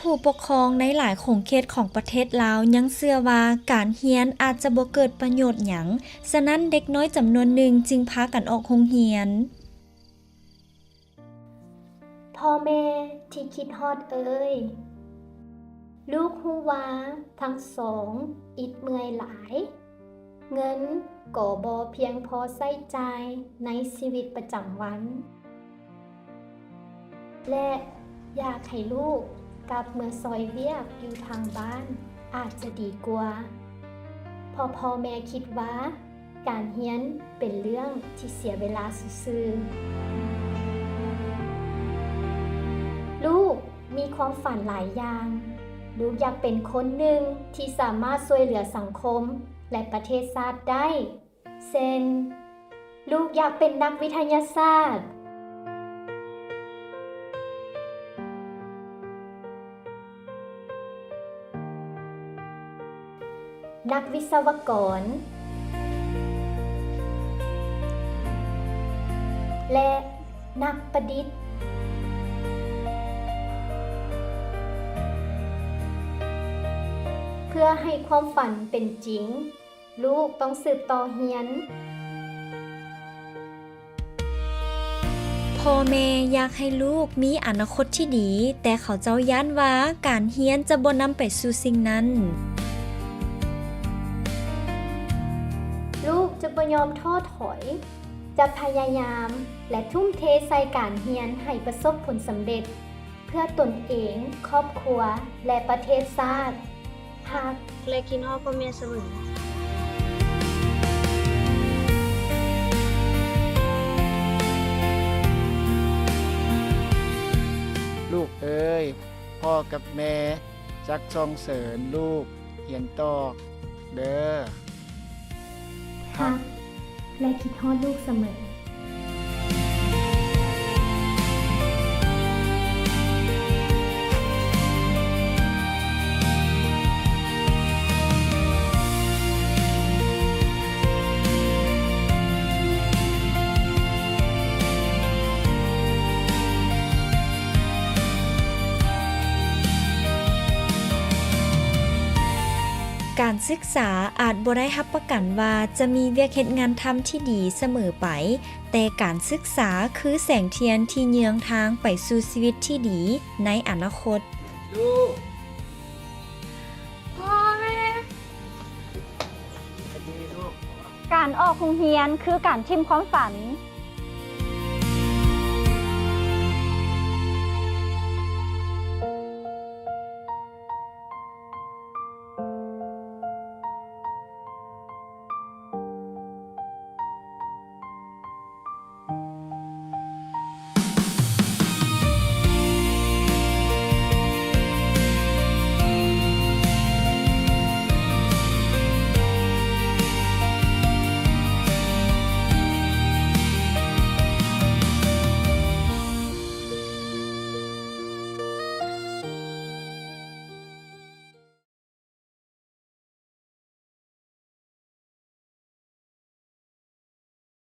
ຜູ້ປົກຄອງໃນຫຼາຍຂົງເຂດຂອງປະເທດລາວຍັງເຊື່ອວ່າການຮຽນອາດຈະບໍ່ເກີດປະໂຫຍດຫຍັງ, ສະນັ້ນເດັກນ້ອຍຈຳນວນໜຶ່ງຈຶ່ງພາກັນອອກໂຮງຮຽນ. ພໍ່ແມ່ທີ່ຄິດຮອດເອີຍ, ລູກຮູ້ວ່າທັງສອງອິດເມື່ອຍຫຼາຍ, ເງິນກໍບໍ່ພຽງພໍໃຊ້ຈ່າຍໃນຊີວິດປະຈຳວັນ ແລະ ຢາກໃຫ້ລູກກັບເມືອຊ່ອຍວຽກຢູ່ທາງບ້ານອາດຈະດີກວ່າ, ເພາະພໍ່ແມ່ຄິດວ່າ ການຮຽນເປັນເລື່ອງທີ່ເສຍເວລາຊື່ໆ. ລູກມີຄວາມຝັນຫຼາຍຢ່າງ. ລູກຢາກເປັນຄົນໜຶ່ງທີ່ສາມາດຊ່ວຍເຫຼືອສັງຄົມ ແລະ ປະເທດຊາດໄດ້ ເຊັ່ນ ລູກຢາກເປັນນັກວິທະຍາສາດ, ນັກວິສະວະກອນ ແລະ ນັກປະດິດ. ເພື່ອໃຫ້ຄວາມຝັນເປັນຈິງ, ລູກຕ້ອງສືບຕໍ່ຮຽນ. ພໍ່ແມ່ຢາກໃຫ້ລູກມີອະນາຄົດທີ່ດີ, ແຕ່ເຂົາເຈົ້າຢ້ານວ່າການຮຽນຈະບໍ່ນຳໄປສູ່ສິ່ງນັ້ນ. ລູກຈະບໍ່ຍອມທໍ້ຖອຍ, ຈະພະຍາຍາມ ແລະ ທຸ່ມເທໃສ່ການຮຽນໃຫ້ປະສົບຜົນສຳເລັດ ເພື່ອຕົນເອງ, ຄອບຄົວ ແລະ ປະເທດຊາດ. ຮັກ ແລະ ຄິດຮອດພໍ່ແມ່ສະເໝີ. ລູກເອີຍ, ພໍ່ກັບແມ່ ຈັກສົ່ງເສີມລູກຮຽນຕໍ່ເດີ. ຮັກ ແລະ ຄິດຮອດລູກສະເໝີ. ການສຶກສາອາດບໍ່ໄດ້ຮັບປະກັນວ່າຈະມີວຽກເຮັດງານທຳທີ່ດີສະເໝີໄປ, ແຕ່ການສຶກສາຄືແສງທຽນທີ່ເຍືອງທາງໄປສູ່ຊີວິດທີ່ດີໃນອະນາຄົດ. ລູກ ພໍ່ແມ່ ການອອກໂຮງຮຽນຄືການຖິ້ມຄວາມຝັນ.